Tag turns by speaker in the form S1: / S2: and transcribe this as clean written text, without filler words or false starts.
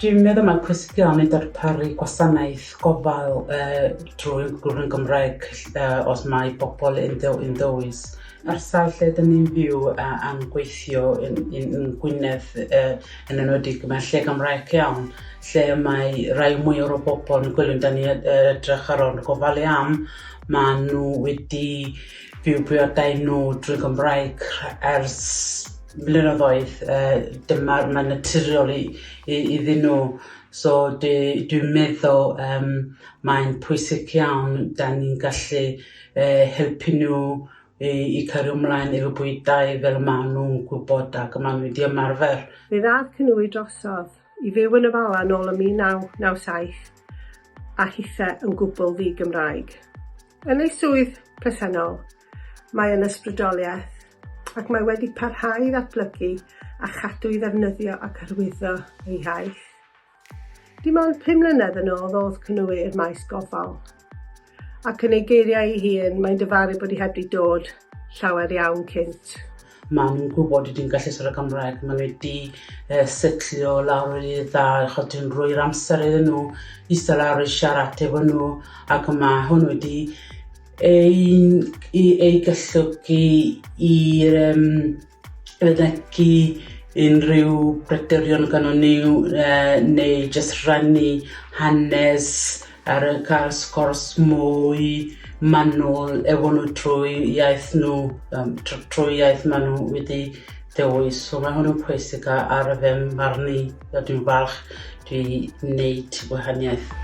S1: Dwi'n meddwl mae'n pwysig iawn i darparu gwasanaeth gofal uh, drwy gyfrwng Gymraeg uh, os mae bobl yn, dew, yn dewis. Ar sawl lle dyn ni'n byw uh, a'n gweithio yn, yn, yn Gwynedd, uh, yn enwedig mae'n lle Gymraeg iawn, lle mae rai mwy o'r bobl yn gwylio dan ni edrych ar ôl gofalu am, maen nhw wedi byw briodau nhw drwy Gymraeg ers blynyddoedd yy dyma'r mae'n naturiol i i iddyn nhw so dwi dwi'n meddwl yym mae'n pwysig iawn 'dan ni'n gallu yy helpu nhw i i cario mlaen efo bywydau fel ma' nhw'n gwybod ac ma' nhw wedi ymarfer.
S2: Fe ddaeth Cynwy drosodd i fyw yn y Bala nôl ym 1997 a hithe yn gwbl ddi-Gymraeg. Yn ei swydd presennol, mae yn ysbrydoliaeth ac mae wedi parhau i ddatblygu a chadw i ddefnyddio ac hyrwyddo ei iaith. Dim ond 5 mlynedd yn ôl ddoth Cynwy i'r maes gofal, ac yn ei geiriau ei hun, mae'n dyfaru bod hi heb 'di dod llawer iawn cynt.
S1: Maen nhw'n gwybod dwi'n gallu siarad Cymraeg, maen nhw wedi uh, setlio lawr i dda, achos dwi'n rhoi'r amser iddyn nhw, eistedd lawr i siarad efo nhw, ac mae hwn wedi ei, ei galluogi i'r um, fynegi unrhyw bryderon gynnon ni uh, neu jyst rhannu hanes ar y cael sgwrs mwy manwl efo nhw trwy iaith nhw, um, trwy iaith maen nhw wedi dewis. So mae hwn yn pwysig ar fy marn i, a dwi'n falch dwi wneud gwahaniaeth.